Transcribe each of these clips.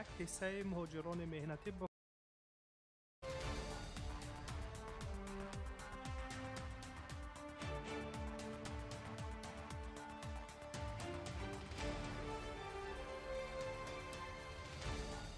як ҳиссаи муҳоҷирони меҳнатӣ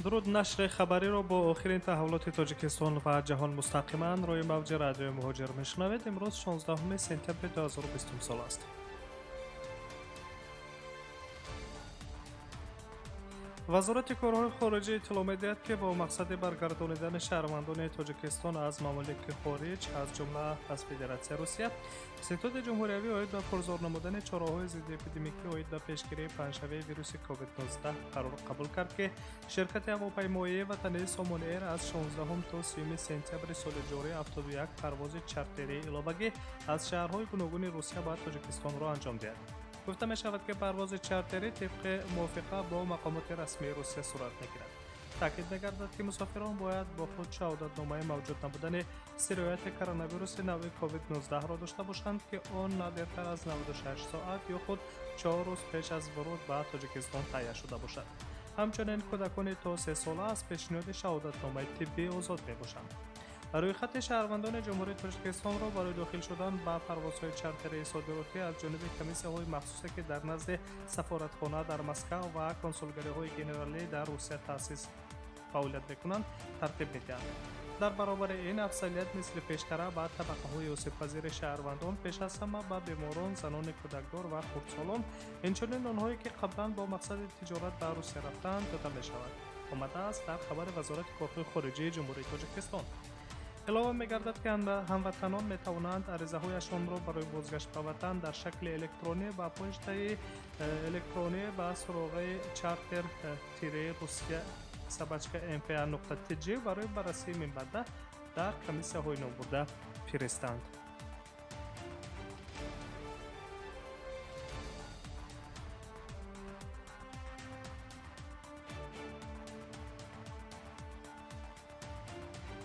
дуруд. Нашри хабариро бо охирин таҳаввулоти Тоҷикистон ва ҷаҳон мустақиман рӯи мавҷи радиои Муҳоҷир мешунавед. Имрӯз 16 сентябри 2020 сол аст. Вазорати корҳои хориҷӣ иттилоъ медиҳад, ки бо мақсади баргардонидани шаҳрвандони Тоҷикистон аз мамолики хориҷ, аз ҷумла аз Федератсияи Русия, Ситоди ҷумҳуриявӣ оид ба пурзор намудани чораҳои зиддиэпидемикӣ оид ба пешгирии паҳншавии вируси COVID-19 қарор қабул кард, ки ширкати ҳавопаймоии ватании Сомон Эйр аз 16 то 30 сентябри соли ҷорӣ 71 парвози чартерии иловагӣ аз шаҳрҳои гуногуни Русия ба Тоҷикистонро анҷом диҳад. Гуфта мешавад, ки парвози чартерӣ тибқи мувофиқа бо мақомоти расмии Русия сурат мегирад. Таъкид мегардад, ки мусофирон бояд бо худ шаҳодатномаи мавҷуд набудани сирояти коронавируси нави COVID-19-ро дошта бошанд, ки он на дертар аз 96 соат ё худ 4 рӯз пеш аз вуруд ба Тоҷикистон таҳия шуда бошад. Ҳамчунин кӯдакони то 3 сола аз пешниҳоди шаҳодатномаи тиббӣ озод мебошанд. Рӯйхати шаҳрвандони Ҷумҳурии Тоҷикистонро барои дохил шудан ба парвозҳои чартерии содиротӣ аз ҷониби комиссияҳои махсусе, ки дар назди сафоратхона дар Москав ва консулгариҳои генералӣ дар Русия таъсис фаъолият мекунанд, тартиб медиҳанд. Дар баробари ин, афзалият мисли пештара ба табақаҳои осебпазири шаҳрвандон, пеш аз ҳама ба беморон, занони кӯдакдор ва хурдсолон, инчунин онҳое, ки қаблан бо мақсади тиҷорат ба Русия рафтаанд, дода мешавад. Омадааст дар хабари Вазорати корҳои хориҷии Ҷумҳурии Тоҷикистон. Илова мегардад, ки ҳамватанон метавонанд аризаҳояшонро барои бозгашт ба ватан дар шакли электронӣ ба почтаи электронӣ ба суроғаи charter russia @mfa tj барои баррасии минбаъда дар комиссияҳои номбурда фиристанд.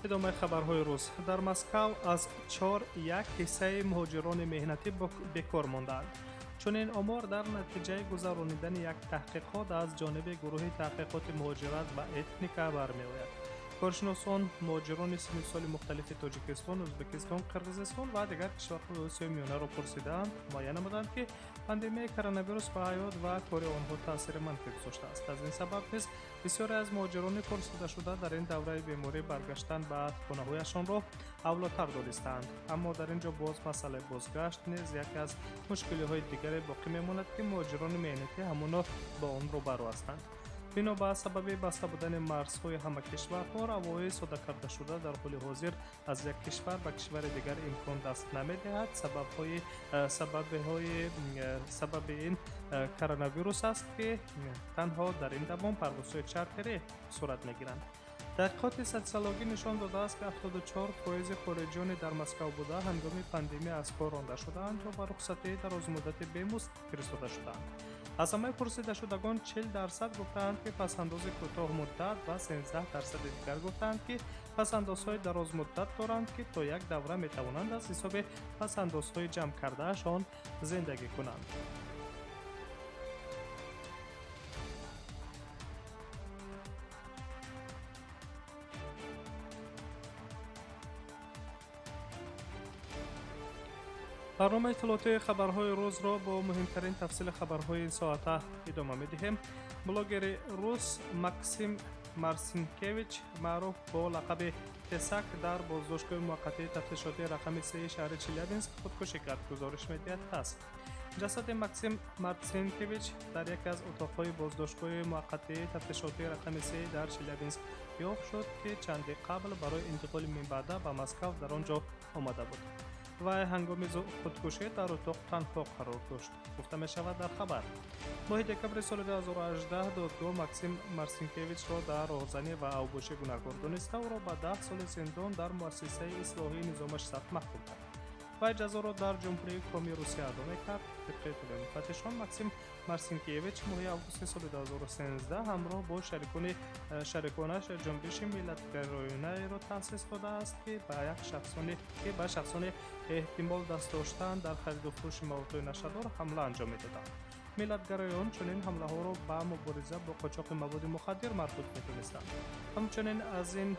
Идомаи хабарҳои рӯз. Дар Москав аз 4 як ҳиссаи муҳоҷирони меҳнатӣ бекор мондаанд. Чунин омор дар натиҷаи гузаронидани як таҳқиқот аз ҷониби гурӯҳи таҳқиқоти муҳоҷират ва этника бармеояд. Коршиносон муҳоҷирони синну соли мухталифи Тоҷикистон, Ӯзбекистон, Қирғизистон ва дигар кишварҳои Осиёи Миёнаро пурсидаанд, муайян намуданд, ки пандемияи коронавирус ба ҳаёт ва кори онҳо таъсири манфӣ гузоштааст. Аз ин сабаб низ бисёре аз муҳоҷирони пурсидашуда дар ин давраи беморӣ баргаштан ба хонаҳояшонро авлотар донистаанд. Аммо дар ин ҷо боз масъалаи бозгашт низ яке аз мушкилиҳои дигаре боқӣ мемонад, ки муҳоҷирони меҳнатӣ ҳамоно ба он рӯбарӯ ҳастанд. Бино ба сабаби баста будани марзҳои ҳама кишварҳо, равои сода кардашуда дар ҳоли ҳозир аз як кишвар ба кишвари дигар имкон даст намедиҳад. Сабаби ин коронавирус аст, ки танҳо дар ин давом парвозҳои чартерӣ сурат мегиранд. Таҳқиқоти социологӣ нишон додааст, ки 74% хориҷиёни дар Москав буда ҳангоми пандемия аз кор ронда шудаанд ё ба рухсатии дарозмуддати бемузд фиристода шудаанд. Аз ҳамаи пурсидашудагон 40% гуфтаанд, ки пасандози кӯтоҳмуддат ва 13% дигар гуфтаанд, ки пасандозҳои дарозмуддат доранд, ки то як давра метавонанд аз ҳисоби пасандозҳои ҷамъ кардаашон зиндагӣ кунанд. Барномаи иттилоотии хабарҳои рӯзро бо муҳимтарин тафсили хабарҳои ин соата идома медиҳем. Блогери рус Максим Марсинкевич, маъруф бо лақаби Тесак, дар боздоштгоҳи муваққатии тафтишотии рақами 3 шаҳри Челябинск худкушӣ кард, гузориш медиҳад ТАСС. Ҷасади Максим Марсинкевич дар яке аз утоқҳои боздоштгоҳи муваққатии тафтишотии рақами 3 дар Челябинск ёфт шуд, ки чанде қабл барои интиқоли минбаъда ба Москав дар он ҷо омада буд. Вай ҳангоми худкушӣ дар утоқ танҳо қарор дошт, гуфта мешавад дар хабар. Моҳи декабри соли 2018 додгоҳ Максим Марсинкевичро дар роҳзанӣ ва авбошӣ гунаҳкор дониста, ӯро ба 10 соли зиндон дар муассисаи ислоҳии низомаш сахт маҳкум кард. Вай ҷазоро дар Ҷумҳурии Коми Русия адо мекард. Тибқи иттилои муфаттишон, Максим Марсинкевич моҳи августи соли 2013 ҳамроҳ бо шариконаш ҷунбиши миллатгароёнаеро таъсис додааст, ки ба шахсони эҳтимол даст доштан дар хариду фурӯши маводҳои нашъадор ҳамла анҷом медоданд. Миллатгароён чунин ҳамлаҳоро ба мубориза бо қочоқи маводи мухаддир марбут медонистанд. Ҳамчунин аз ин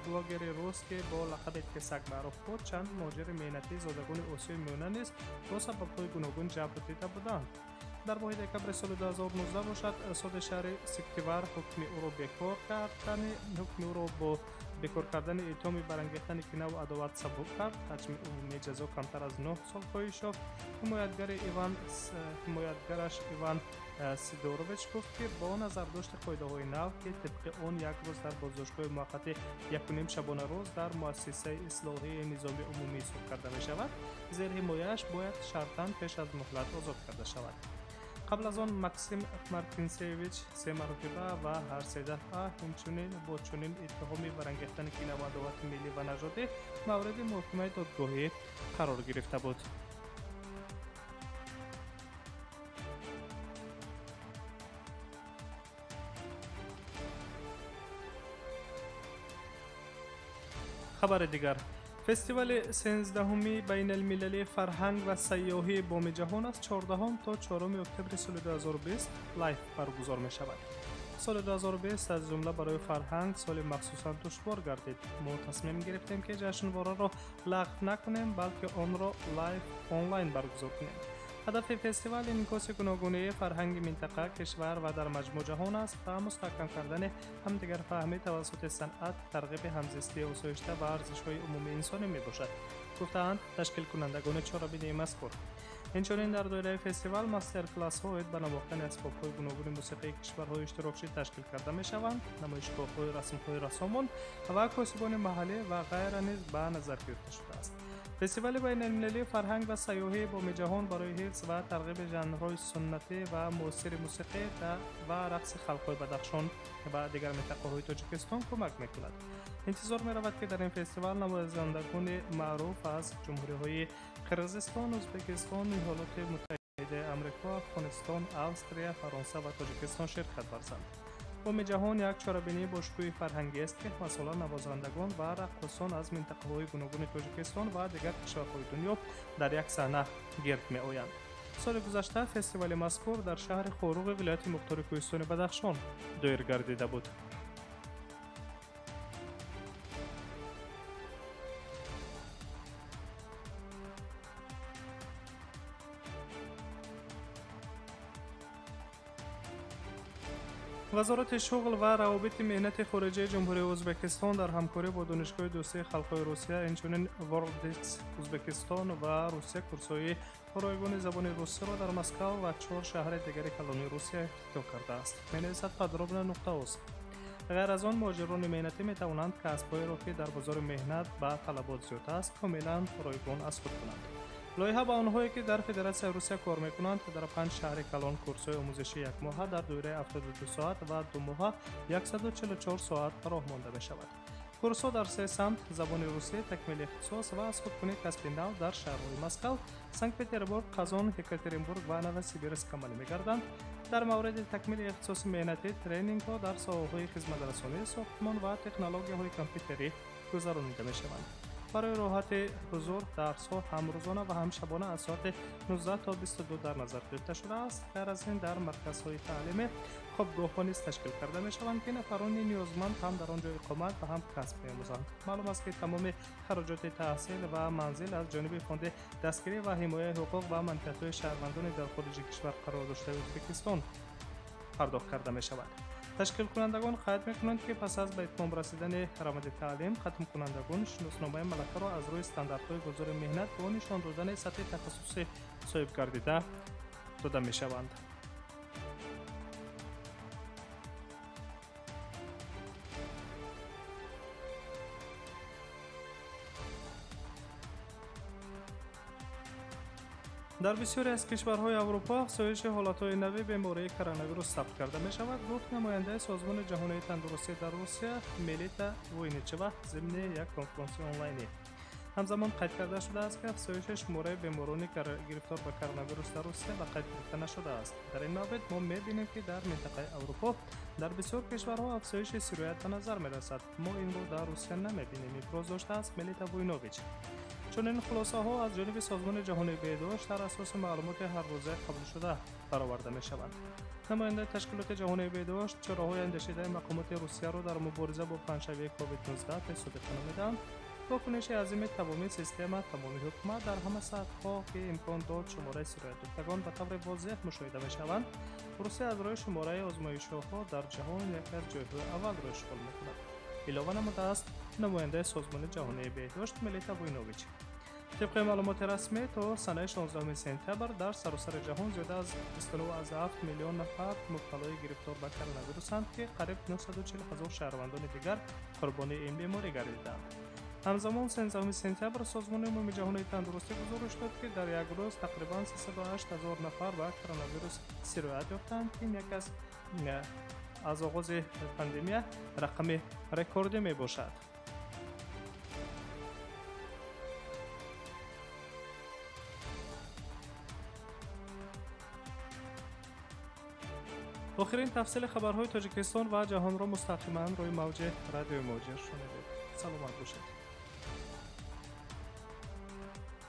блогери рус, ки бо лақаби Тесак маъруф буд, чанд муҳоҷири меҳнатии зодагони Осиёи Миёна низ бо сабабҳои гуногун ҷабр дида буданд. Дар моҳи декабри соли 2019 бошад, суди шаҳри Сиктивар ҳукми ӯро бо бекор кардани иттиҳоми барангехтани кинаву адоват сабук кард. Ҳаҷми умумии ҷазо камтар аз 9 сол коҳиш ёфт. Ҳимоятгараш Иван Сидорович гуфт, ки бо назардошти қоидаҳои нав, ки тибқи он як рӯз дар боздоштгоҳи муваққатӣ 1,5 шабонарӯз дар муассисаи ислоҳии низоми умумӣ ҳисоб карда мешавад, зерҳимояаш бояд шартан пеш аз муҳлат озод карда шавад. Қабл аз он Максим Мартинсевич се маротиба ва ҳар се дафъа инчунин бо чунин иттиҳоми барангехтани кинаву адовати миллӣ ва нажодӣ мавриди муҳокимаи додгоҳӣ қарор гирифта буд. Хабари дигар. Фестивали 13-уми байналмилалии фарҳанг ва сайёҳии Боми ҷаҳон аз 14 то 4 октябри соли 2020 live баргузор мешавад. Соли 2020 аз ҷумла барои фарҳанг соли махсусан душвор гардид. Мо тасмим гирифтем, ки ҷашнвораро лағв накунем, балки онро live онлайн баргузор кунем. Ҳадафи фестивал инъикоси гуногунии фарҳанги минтақа, кишвар ва дар маҷмӯъ ҷаҳон аст ва мустаҳкам кардани ҳамдигарфаҳмӣ тавассути санъат, тарғиби ҳамзистии осоишта ва арзишҳои умумии инсонӣ мебошад, гуфтаанд ташкилкунандагони чорабинии мазкур. Инчунин дар доираи фестивал мастер-классҳо оид ба навохтани асбобҳои гуногуни мусиқии кишварҳои иштирокчӣ ташкил карда мешаванд, намоишгоҳҳои расмҳои рассомон ва косибони маҳаллӣ ва ғайра низ ба назар гирифта шудааст. Фестивали байналмилалии фарҳанг ва сайёҳии Боми ҷаҳон барои ҳифз ва тарғиби жанрҳои суннатӣ ва муосири мусиқӣ ва рақси халқҳои Бадахшон ва дигар минтақаҳои Тоҷикистон кӯмак мекунад. Интизор меравад, ки дар ин фестивал навозандагони маъруф аз ҷумҳуриҳои Қирғизистон, Ӯзбекистон, Иёлоти Муттаҳидаи Амрико, Афғонистон, Австрия, Фаронса ва Тоҷикистон ширкат варзанд. Боми ҷаҳон як чорабинии бошукӯҳи фарҳангӣ аст, ки ҳамасола навозандагон ва раққосон аз минтақаҳои гуногуни Тоҷикистон ва дигар кишварҳои дунё дар як саҳна гирд меоянд. Соли гузашта фестивали мазкур дар шаҳри Хоруғи вилояти мухтори кӯҳистони Бадахшон доир гардида буд. Вазорати шуғл ва равобити меҳнати хориҷии Ҷумҳурии Ӯзбекистон дар ҳамкорӣ бо Донишгоҳи дӯстии халқҳои Русия, инчунин WorldSkills Ӯзбекистон ва Русия курсҳои ройгони забони русиро дар Москва ва 4 шаҳри дигари калони Русия ифтитоҳ кардааст. Менависад подробно нуқта уз. Ғайр аз он, муҳоҷирони меҳнатӣ метавонанд касбҳоеро, ки дар бозори меҳнат ба талабот зиёд аст, комилан ройгон аз худ кунанд. Лоиҳа ба онҳое, ки дар Федератсияи Русия кор мекунанд, дар 5 шаҳри калон курсҳои омӯзишии якмоҳа дар доираи 72 соат ва думоҳа 144 соат роҳ монда мешавад. Курсҳо дар се самт: забони русӣ, такмили ихтисос ва аз худкунии касби нав дар шаҳрҳои Москва, Санкт-Петербург, Қазон, Екатеринбург ва Новосибирск амалӣ мегарданд. Дар мавриди такмили ихтисоси меҳнатӣ тренингҳо дар соҳаҳои хизматрасонӣ, сохтмон ва технологияҳои компютерӣ гузаронида мешаванд. Барои роҳати ҳузур дарсҳо ҳам рӯзона ва ҳам шабона аз соати 19 то 22 дар назар гирифта шудааст. Ғайр аз ин, дар марказҳои таълимӣ хобгоҳҳо низ ташкил карда мешаванд, ки нафарони ниёзманд ҳам дар он ҷо иқомат ва ҳам касб меомӯзанд. Маълум аст, ки тамоми хароҷоти таҳсил ва манзил аз ҷониби фонди дастгирӣ ва ҳимояи ҳуқуқ ва манфиатҳои шаҳрвандони дар хориҷи кишвар қарор доштаи Ӯзбекистон пардохт карда мешавад. Ташкилкунандагон қайд мекунанд, ки пас аз ба итмом расидани раванди таълим, хатмкунандагон шиносномаи малакаро аз рӯи стандартҳои бозори меҳнат бо нишон додани сатҳи тахассуси соҳиб гардида дода мешаванд. Дар бисёре аз кишварҳои Аврупо афзоиши ҳолатҳои нави бемории коронавирус сабт карда мешавад, гуфт намояндаи Созмони ҷаҳонии тандурустӣ дар Русия Мелита Войничева зимни як конфронси онлайнӣ. Ҳамзамон қайд карда шудааст, ки афзоиши шумораи беморони гирифтор ба коронавирус дар Русия ба қайд гирифта нашудааст. Дар ин маврид мо мебинем, ки дар минтақаи Аврупо дар бисёр кишварҳо афзоиши сироят ба назар мерасад. Мо инро дар Русия намебинем, иброз доштааст Мелита Вуйнович. Чунин хулосаҳо аз ҷониби Созмони ҷаҳонии беҳдошт дар асоси маълумоти ҳаррӯза қабулшуда бароварда мешаванд. Намояндаи Ташкилоти ҷаҳонии беҳдошт чораҳои андешидаи мақомоти Русияро дар мубориза бо паҳншавии COVID-19 бесобиқа номиданд. Вокуниши азими тамоми система, тамоми ҳукумат дар ҳама сатҳҳо, ки имкон дод шумораи сироятёфтагон ба таври возеҳ мушоҳида мешаванд. Русия аз рӯи шумораи озмоишҳо дар ҷаҳон яке аз ҷойҳои аввалро ишғол мекунад, илова намудааст намояндаи Созмони ҷаҳонии беҳдошт Мелита Вуйнович. Тибқи маълумоти расмӣ, то санаи 16 сентябр дар саросари ҷаҳон зиёда аз 29,7 миллион нафар мубталои гирифтор ба коронавирусанд, ки қариб 940 ҳазор шаҳрвандони дигар қурбони ин беморӣ гардидаанд. Ҳамзамон 13 сентябр Созмони умумии ҷаҳонии тандурустӣ гузориш дод, ки дар як рӯз тақрибан 308 ҳазор нафар ба коронавирус сироят ёфтанд, ки ин яке аз оғози пандемия рақами рекордӣ мебошад. Охирин тафсили хабарҳои Тоҷикистон ва ҷаҳонро мустақиман рӯи мавҷи Радиои Муҳоҷир шунидед. Саломат бошед.